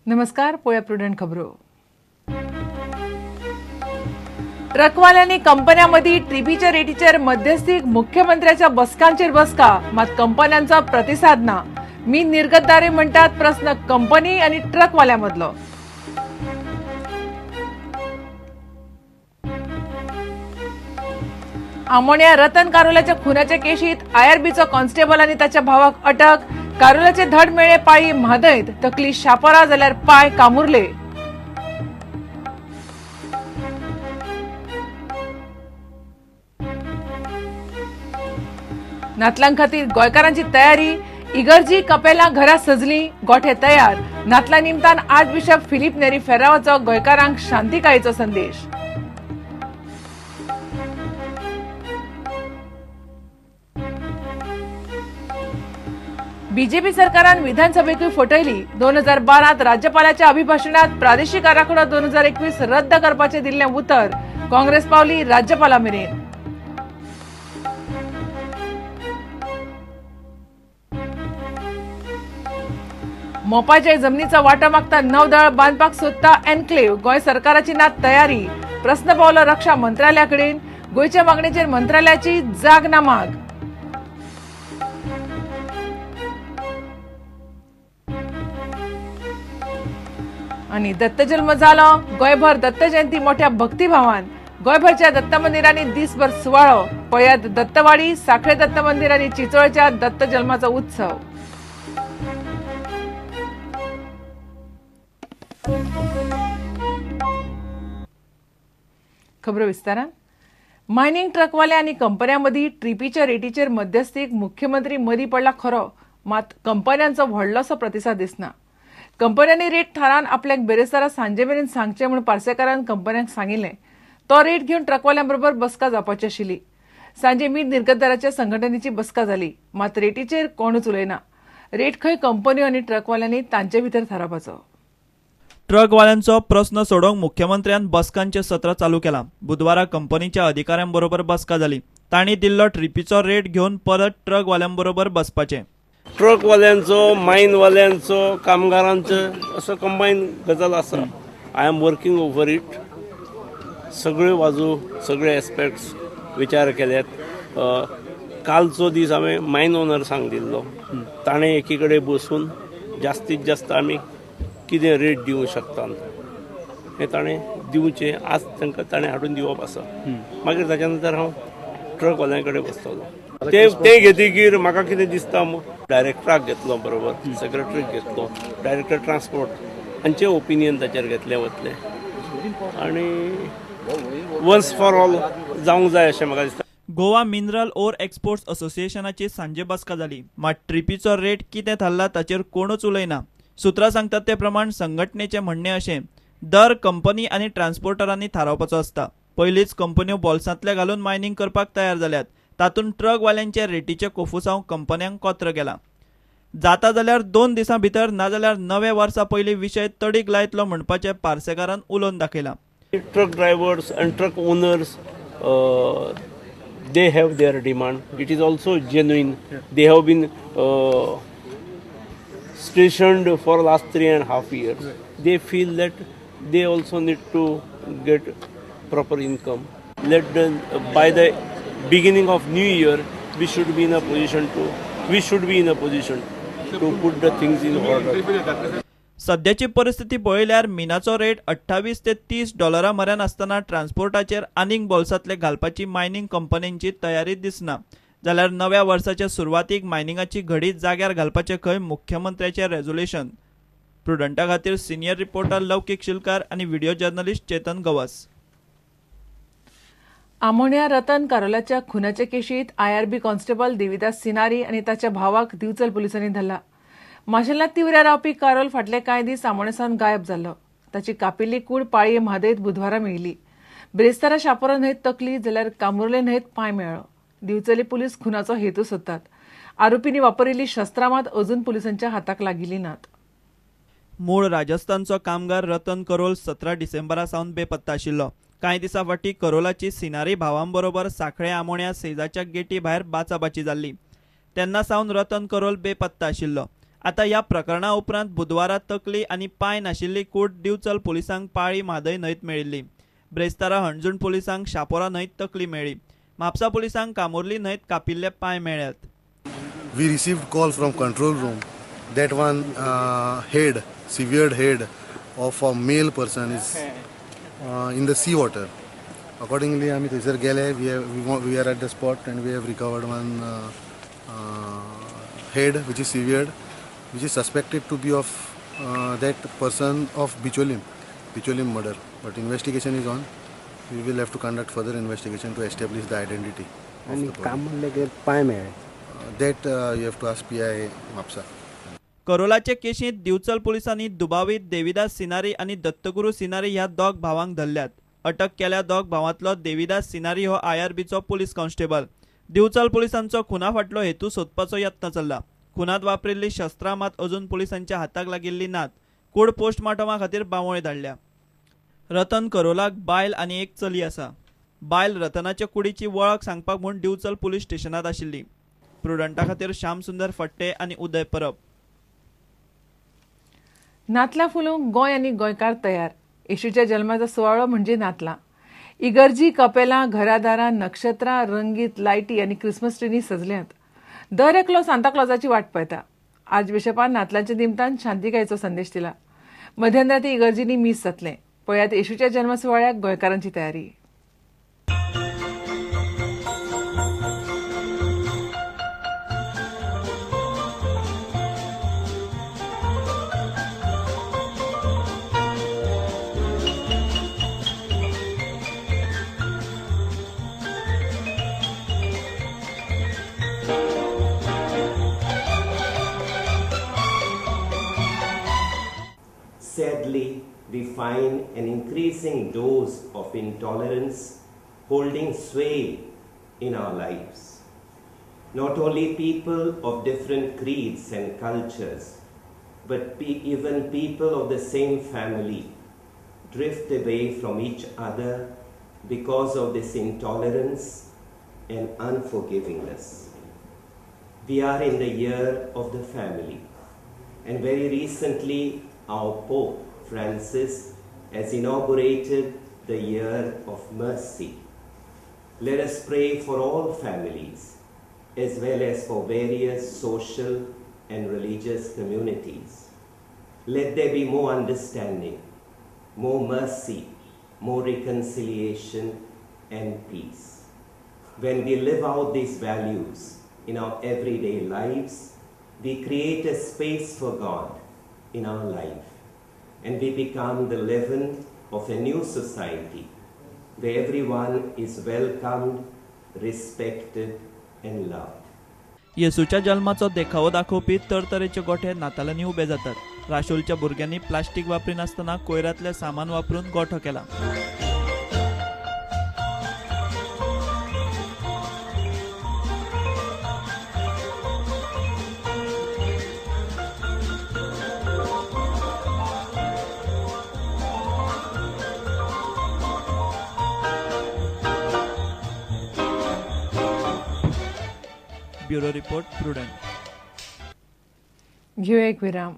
नमस्कार, पळोवया प्रुडंट खबरो. ट्रकवाल्यांनी कंपन्यांमदी ट्रिपीच्या रेटीचेर मध्यस्थी मुख्यमंत्र्याच्या बसकांचेर बसका, मात कंपन्यांचो प्रतिसाद ना. मी निर्गतदारे म्हणटात प्रस्न कंपनी आनी ट्रकवाल्यां मदलो. आमोण्या रतन कारोल्याच्या खुनाच्या केशीत आयआरबीचो कॉन्स्टेबल आनी ताच्या भावाक अटक. कारोल्याचे धड मेळ्ळे पाळी म्हादयत, तकली शापोरा जाल्यार पांय कामुरले. नातलां खातीर गोंयकारांची तयारी. इगर्जी कपेलां घरां सजली, गोठे तयार. नातलां निमतान आर्चबिशप फिलीप नेरी फेर्रावाचो गोंयकारांक शांतिकायेचो संदेश. बीजेपी सरकारान विधानसभेकूय फटयली. 2012 राज्यपालाच्या अभिभाशणात प्रादेशिक आराखडो 2021 रद्द करपाचें दिल्लें उतर. काँग्रेस पावली राज्यपाला मेरेन. मोपाच्या जमनीचो वांटो मागता नवदळ, बांदपाक सोदता एन्क्लेव्ह. गोंय सरकाराची ना तयारी. प्रस्न पावलो रक्षा मंत्रालया कडेन. गोंयच्या मागणेचेर मंत्रालयाची जाग ना माग. आनी दत्तजल्म जालो. गोंयभर दत्त जयंती मोठ्या भक्तिभावान. गोंयभरच्या दत्त मंदिरांनी दिसभर सुवाळो. पळयात दत्तवाडी, साखळे दत्त मंदिर आनी चिंचोळच्या दत्त जल्माचो उत्सव. खबरो विस्तारान. मायनिंग ट्रकवाले आनी कंपन्यां मदीं ट्रिपीच्या रेटीचेर मध्यस्थीक मुख्यमंत्री मदीं पडला खरो, मात कंपन्यांचो व्हडलोसो प्रतिसाद दिसना. कंपन्यांनी रेट थारावन आपल्याक बेरेस्तारा सांजे मेरेन सांगचें म्हूण पार्सेकारान कंपन्यांक सांगिल्लें. तो रेट घेवन ट्रकवाल्यां बरोबर बसका जावपाची आशिल्ली. सांजे मीठ निर्गतदाराच्या संघटनेची बसका जाली, मात रेटीचेर कोणूच उलयना. रेट खंय कंपन्यो आनी ट्रकवाल्यांनी तांचे भितर थारावपाचो. ट्रकवाल्यांचो प्रस्न सोडोवंक मुख्यमंत्र्यान बसकांचें सत्र चालू केलां. बुधवारा कंपनीच्या अधिकाऱ्यांबरोबर बसका जाली. तांणी दिल्लो ट्रिपीचो रेट घेवन परत ट्रकवाल्यांबरोबर बसपाचें. ट्रकवाल्यांचो, मायनवाल्यांचो, कामगारांचो असो कंबायन गजाल आसा. I am working over it. सगळ्यो बाजू, सगळे एस्पेक्ट्स विचार केल्यात. कालचो दीस हांवें मायन ओनर्सांक दिल्लो. ताणें एकी कडेन बसून जास्तीत जास्त आमी कितें रेट दिवंक शकता हें ताणें दिवचें. आज तांकां ताणें हाडून दिवप आसा. मागीर ताच्या नंतर हांव ट्रकवाल्यां कडेन बसतलो. ते घेतकीर म्हाका कितें दिसता, डायरेक्टराक घेतलो बरोबर, सेक्रेटरीक घेतलो, डायरेक्टर ट्रान्सपोर्ट हांचें ओपिनियन ताचेर घेतलें वतलें आनी वन्स फॉर ऑल जावंक जाय अशें म्हाका दिसता. गोवा मिनरल ओर एक्सपोर्ट्स असोसिएशनाची सांजे बसका जाली, मात ट्रिपीचो रेट कितें थारला ताचेर कोणूच उलयना. सुत्रां सांगतात ते प्रमाण संघटनेचें म्हणणें अशें, दर कंपनी आनी ट्रान्सपोर्टरांनी थारावपाचो आसता. पयलींच कंपन्यो बोल्सांतले घालून मायनिंग करपाक तयार जाल्यात. तातूंत ट्रकवाल्यांचे रेटीचें कोफुसांव कंपन्यांक कोत्र गेलां. जाता जाल्यार 2 दिसां भितर, नाजाल्यार नव्या वर्सा पयलीं विशय तडीक लायतलो म्हणपाचें पार्सेकारान उलोवन दाखयलां. Truck drivers and truck owners, they have their demand. It is also genuine. They have been stationed for last 3.5 years. They feel that they also need to get proper income. Let the, by the beginning of new year, we should be in a position to put the things in order. सद्याची परिस्थिती पळयल्यार मिनाचो rate 28 ते 30 डॉलरा म्हऱ्यान आसतना ट्रान्सपोर्टाचेर आनीक बोल्सांतले घालपाची mining कंपन्यांची तयारी दिसना. जाल्यार नव्या वर्साच्या सुरवातीक मायनिंगाची घडी जाग्यार घालपाचें खंय मुख्यमंत्र्याचें रेजोल्युशन. प्रुडंटा खातीर सिनियर रिपोर्टर लौकीक शिलकार आनी व्हिडिओ जर्नलिस्ट चेतन गवस. आमोण्या रतन कारोल्याच्या खुनाचे केशीत आयआरबी कॉन्स्टेबल देविदास सिनारी आनी ताच्या भावाक दिवचल पुलिसांनी धरला. माशेलांत तिवऱ्या रावपी कारोल फाटले कांय दीस आमोण्या सावन गायब जाल्लो. ताची कापिल्ली कूड पाळये म्हादयत बुधवारा मेळिल्ली. ब्रेस्तारा शापोरा न्हंयत तकली जाल्यार कामुर्ले न्हंयत पांय मेळ्ळो. दिवचले पुलीस खुनाचो हेतू सोदतात. आरोपींनी वापरिल्ली शस्त्रां मात अजून पुलिसांच्या हाताक लागिल्ली नात. मूळ राजस्थानचो कामगार रतन करोल 17 डिसेंबरा सावन बेपत्ता आशिल्लो. कांय दिसां फाटीं करोलाची सिनारी भावांबरोबर साखळे आमोण्या सेजाच्या गेटी भायर बाचाबाची जाल्ली. तेन्ना सावन रतन करोल बेपत्ता आशिल्लो. आतां ह्या प्रकरणा उपरांत बुधवारा तकली आनी पांय नाशिल्ली कूड दिवचल पुलिसांक पाळी म्हादय न्हंयत मेळिल्ली. ब्रेस्तारा हणजूण पुलिसांक शापोरा न्हंयत तकली मेळ्ळी. म्हापसा पुलिसांक कामुर्ली न्हंयत कापिल्ले पांय मेळ्ळ्यात. We received call from control room that one head, severed head of a male person is in the sea water. Accordingly, आमी थंयसर गेले. We are at the spot and we have recovered one head which is severed, which is suspected to be of that person of Bicholim murder. But investigation is on. We will have to conduct further investigation to establish the identity of the person. पांय मेळ्ळे. That you have to ask PI Mapsa. करोलाचे केशींत Divchal पुलिसांनी दुबावीत देविदास सिनारी आनी दत्तगुरू सिनारी ह्या दोग भावांक धरल्यात. अटक केल्या दोग भावांतलो देविदास सिनारी हो आयआरबीचो पुलीस कॉन्स्टेबल. दिवचल पुलिसांचो खुना फाटलो हेतू सोदपाचो यत्न चल्ला. खुनात वापरिल्ली शस्त्रां मात अजून पुलिसांच्या हाताक लागिल्ली नात. कूड पोस्टमार्टमा खातीर बांबोळे धाडल्या. रतन करोलाक बायल आनी एक चली आसा. बायल रतनाच्या कुडीची वळख सांगपाक म्हूण दिवचल पुलीस स्टेशनांत आशिल्ली. प्रुडंटा खातीर श्यामसुंदर फट्टे आनी उदय परब. नातलां फुलोवंक गोंय आनी गोंयकार तयार. येशूच्या जल्माचो सुवाळो म्हणजे नातलां. इगर्जी, कपेलां, घरादारां, नक्षत्रां, रंगीत लायटी आनी क्रिसमस ट्रीनी सजल्यांत. दर एकलो सांताक्लॉजाची वाट पळयता. आर्चबिशपान नातलांच्या निमतान शांतिकायेचो संदेश दिला. मध्यराती इगर्जींनी मीस जातलें. पळयात येशूच्या जल्म सुवाळ्याक गोंयकारांची तयारी. Sadly, we find an increasing dose of intolerance holding sway in our lives. Not only people of different creeds and cultures, but even people of the same family drift away from each other because of this intolerance and unforgivingness. We are in the year of the family, and very recently our Pope Francis has inaugurated the year of mercy. Let us pray for all families, as well as for various social and religious communities. Let there be more understanding, more mercy, more reconciliation and peace. When we live out these values in our everyday lives, we create a space for God in our life, and we become the leaven of a new society where everyone is welcomed, respected and loved. येसूच्या जल्माचो देखावो दाखोवपी तरतरेचे गोठे नातालांनी उबे जातात. राशोलच्या भुरग्यांनी plastic वापरिनासतना कोयरांतलें सामान वापरून गोठो केला. Bureau report, Prudent. घेऊया एक विराम.